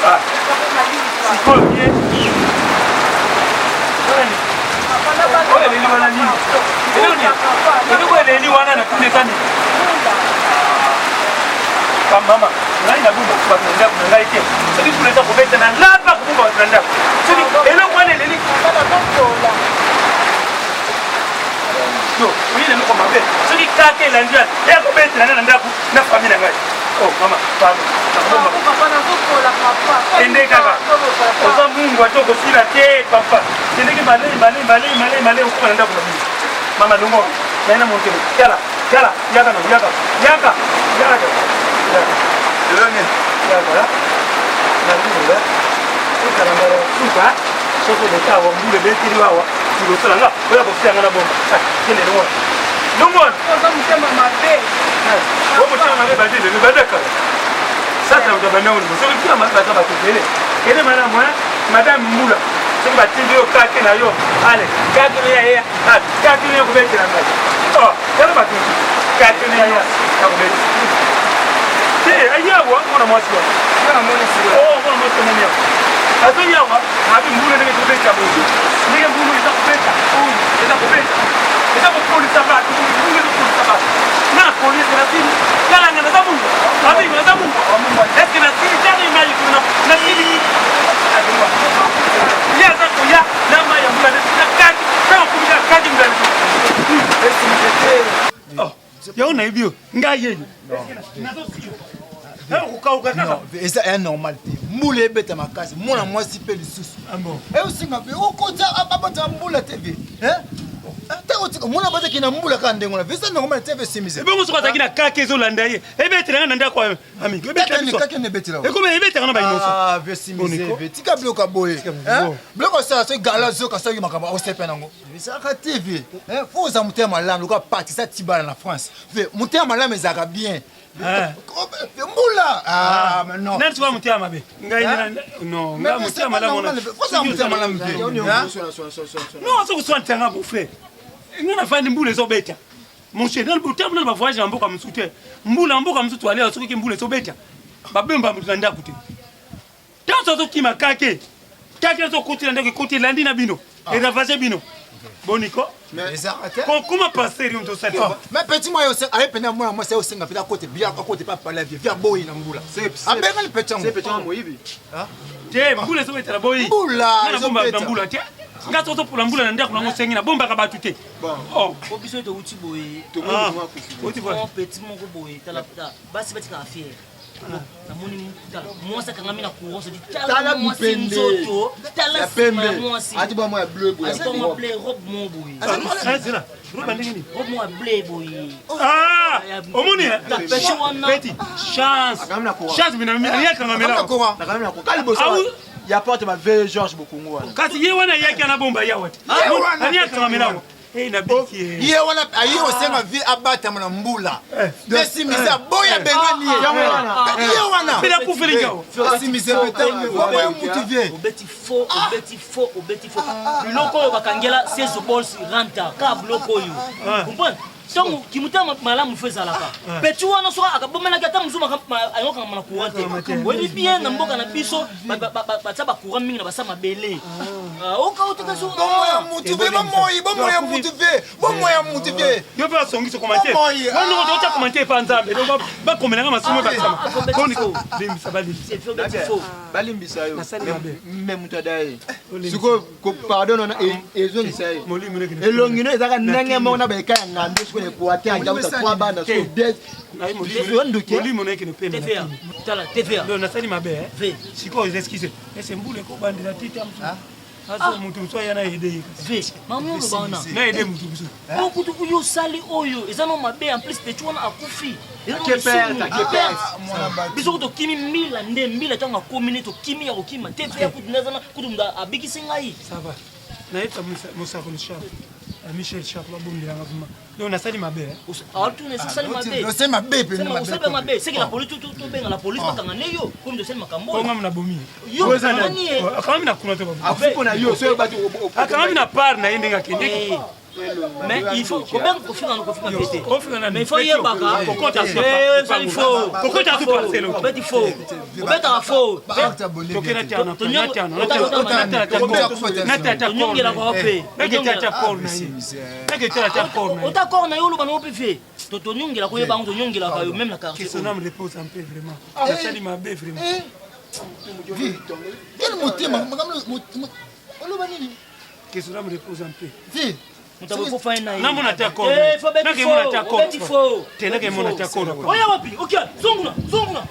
Ah. Sikoyo ye oyo eleli wana nini? Eloko eleli wana na tuna eza nini? Mama, ngai nabomba bato na ndako na ngai te. Soki mbula eza kobeta na lapa kobomba bato na ndako. Soki eloko wana eleli to oyina eloko mabe soki kaka elandi wana eya kobetela ngai na ndako na famille na ngai. Oh mama, pardon. Kende kaka. Oza mungu ata okosila te papa. Kendeke malei malei malei malei malei okoma na ndako na bino. Mama longo naye na montelo. Tala, tala, yaka na yaka. Yaka, yaka. Yaka. Elongi. Yaka. Na ndumba. Ezala mbala suka. Soki oleka awa mbula ebeteli awa liboso na nga oya kofia nga na bomba. Kende longo. Longo. Oza motema mabe. O motema mabe bandi lelo banda kala. Sasa moto abanda ngo liboso soki motema mabe baza bato ebele. Kende malamu hein madame Mbula. Soki batindi yo kake na yo ale kake na ya kake na ya kobetela ngai. Oh, tala bato kake na ya ya kobetela. Te ayawa mwana mwasi wana. Oh, mwana mwasi omoni awa. Azoyawa abi mbula ndenge tobeta boye. Ndenge mbula eza kobeta oyo eza kobeta. Eza kopolisa bato, mbula ezopolisa bato. Na polisi na sili, tala nga naza mungu. Abi naza mungu. Est-ce que na sili tala image kuna na sili. Ye aza koya na mai ya mbula na kati, ntango akomi na kati mbula. Oh, yango nayebi yo ngai yeyo eza ya normal te mbula ebeta makasi mwana mwasi mpe lisusu eosinga mpe okota abota mbula te ve mwana bazaki na mbula kaka ndenge wana eza normal te ve simise ebongo soki azalaki na kake ezolanda ye ebetela nga na ndako amigo ebetela ebetaka na bainosa ve simise ve tika biloko ya boye biloko osala soki gala zoka soki makambo osepe nango ezalaka te ve fo oza motema malamu lokola patisa tibala na france ve motema malamu ezalaka bien mbula ah, non nani soka motema mabe ngai non ngai motema malamu oza motema malamu te non soki oswanisa nga mon frère ngai nafandi mbula ezobeta mon cher nani botambo nani bavoyage na mboka mosusu te mbula na mboka mosusu toalela soki mbula ezobeta babemba moto na ndako te Tanso azokima kake kake azokotela ndako ekoti elandi na bino ah. eravage bino boniko kokoma pasteur yo moto osali oh, mais petit moi aye pena mwana mwasi ayosenga mpe akote bia akote pa pala vie via boyi na mbula abengani petit yango moyibi te mbula ezobetela boyi mbula na mbula te nga soki ozopola mbula na ndako nango osengi nabombaka bato te oh. po biso touti boye ah. petit moko boye tala basi batikaka fiere namoni tala mwasi akangami na courant sodi tala mwasi nzoto tala nsima ya mwasi ati bwa mwa bleu boye ati mwa bleu robe mo boye zela robe ndenge nini robe mwa bleu boye ah omoni petit chance chance mina mina akangamela na courant ya porte ba vieux Georges Bokongo wana kasi ye wana yaki ana bomba yawa te ani akangamela awa Eh, oh, ye wana aye kosenga vie abatama na mbula esimise eh. aboyi abengani ye ye wana esimise boya mutu vie obeti faux obeti faux obeti faux biloko oyo bakangela 16 bols ranta kaka biloko oyo comprendre ntango kimotema malamu fo ezalaka ah. peti wana soki akabomelaki ata mosusu ayokangama na courant te oyebi bien na mboka na biso batia bacourant mingi na basa mabele ah. ah, ya mutu ve bomoi bomoi ya mutu ve bomoi ya mutu ve yo mpe basongisi komante wana otya komante epa nzambe donc bakomelanga masumu ebakisama koni limbisa balimbisa balimbisa yo me moto adaye sikoyo pardon wana ezongisa ye elongi no ezaka ndenge moko na baeka ya ngando sikoyo na equateur ajakuta 3 bana sikoyo des yo nduki molimo na ekende pema nasali mabe sikoyo excuse ese mbula ekobandela te ta mosusu azo moto mosusu aya na aide ye mama oloba wana na aide moto mosusu oyo kutu yo osali oyo eza no mabe en plus petit wana akufi biso kutu tokimi mbila nde mbila ntango akomi nde tokimi ya kokima te ya kutu nde azana kutu moto abikisi ngai nayebisa mosakoli sharp michel sharp babondelanga vraimen donc nasali mabe osali mabe osali mabe seke la police tobenga la police bakanga nde yo komi tosali makambo oyo ngam nabomi ye akangami na kuna te akufi mpo na yo akangami na part na ye ndenge akendeki. Mais il faut kobenga kofinga na kofinga mpe te, mais il faut yebaka ezali faux, obeti faux, obetaka faux, tonyongelaka mpe ota corps na yo, oloba nango mpe fe tonyongelaka, oyeba yango, tonyongelaka yo même na quartier. Mabe vraiment. Quel motema oloba nini? Que son âme repose en paix. Vi. Moto akokufa ye na ye. Namona te accord. Obeti faux. Te, nakemona te accord. Oya wapi? Okia zonguna zonguna.